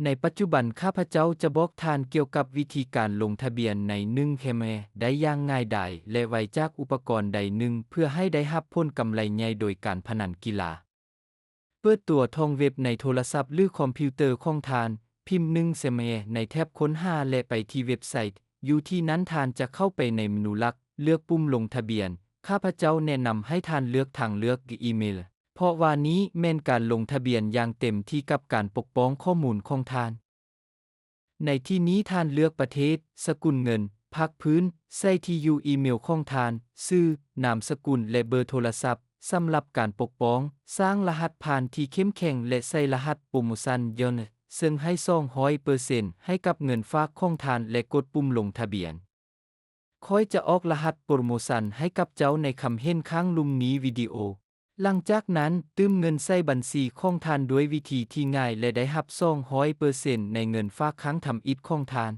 ໃນປັດຈຸບັນ ຂ້າພະເຈົ້າຈະບອກທ່ານກ່ຽວກັບວິທີການລົງທະບຽນໃນໜຶ່ງແຄມແຮໄດ້ຢ່າງງ່າຍດາຍ ແລະ ໄວຈາກອຸປະກອນໃດໜຶ່ງ ເພື່ອໃຫ້ໄດ້ຮັບຜົນກຳໄລໃຫຍ່ໂດຍການພະນັນກິລາ. ເປີດຕົວທອງເວັບໃນໂທລະສັບ ຫຼື ຄອມພິວເຕີຂອງທ່ານ, ພິມໜຶ່ງແຄມແຮໃນແທັບຄົ້ນຫາ ແລະ ໄປທີ່ເວັບໄຊ. ຢູ່ທີ່ນັ້ນທ່ານຈະເຂົ້າໄປໃນເມນູຫຼັກ, ເລືອກປຸ່ມລົງທະບຽນ. ຂ້າພະເຈົ້າແນະນຳໃຫ້ທ່ານເລືອກທາງເລືອກອີເມລ, ເພາະວ່ານີ້ແມ່ນການລົງທະບຽນຢ່າງເຕັມທີ່ກັບການປົກປ້ອງຂໍ້ມູນຂອງທ່ານ. ໃນທີ່ນີ້ທ່ານເລືອກປະເທດ, ສະກຸນເງິນ, ພາກພື້ນ, ໃສ່ທີ່ຢູ່ອີເມລຂອງທ່ານ, ຊື່, ນາມສະກຸນ ແລະ ເບີໂທລະສັບ. ສຳລັບການປົກປ້ອງ, ສ້າງລະຫັດຜ່ານທີ່ເຂັ້ມແຂງ ແລະ ໃສ່ລະຫັດໂປຣໂມຊັນຍ້ອນ, ເຊິ່ງໃຫ້ສອງຮ້ອຍເປີເຊັນໃຫ້ກັບເງິນຝາກຂອງທ່ານ ແລະ ກົດປຸ່ມລົງທະບຽນ. ຂ້ອຍຈະອອກລະຫັດໂປຣໂມຊັນໃຫ້ກັບເຈົ້າໃນຄຳເຫັນຂ້າງລຸ່ມນີ້ວິດີໂອ. ຫຼັງຈາກນັ້ນ, ຕື່ມເງິນໃສ່ບັນຊີຂອງທ່ານດ້ວຍວິທີທີ່ງ່າຍ ແລະ ໄດ້ຮັບສອງຮ້ອຍເປີເຊັນໃນເງິນຝາກຄັ້ງທຳອິດຂອງທ່ານ.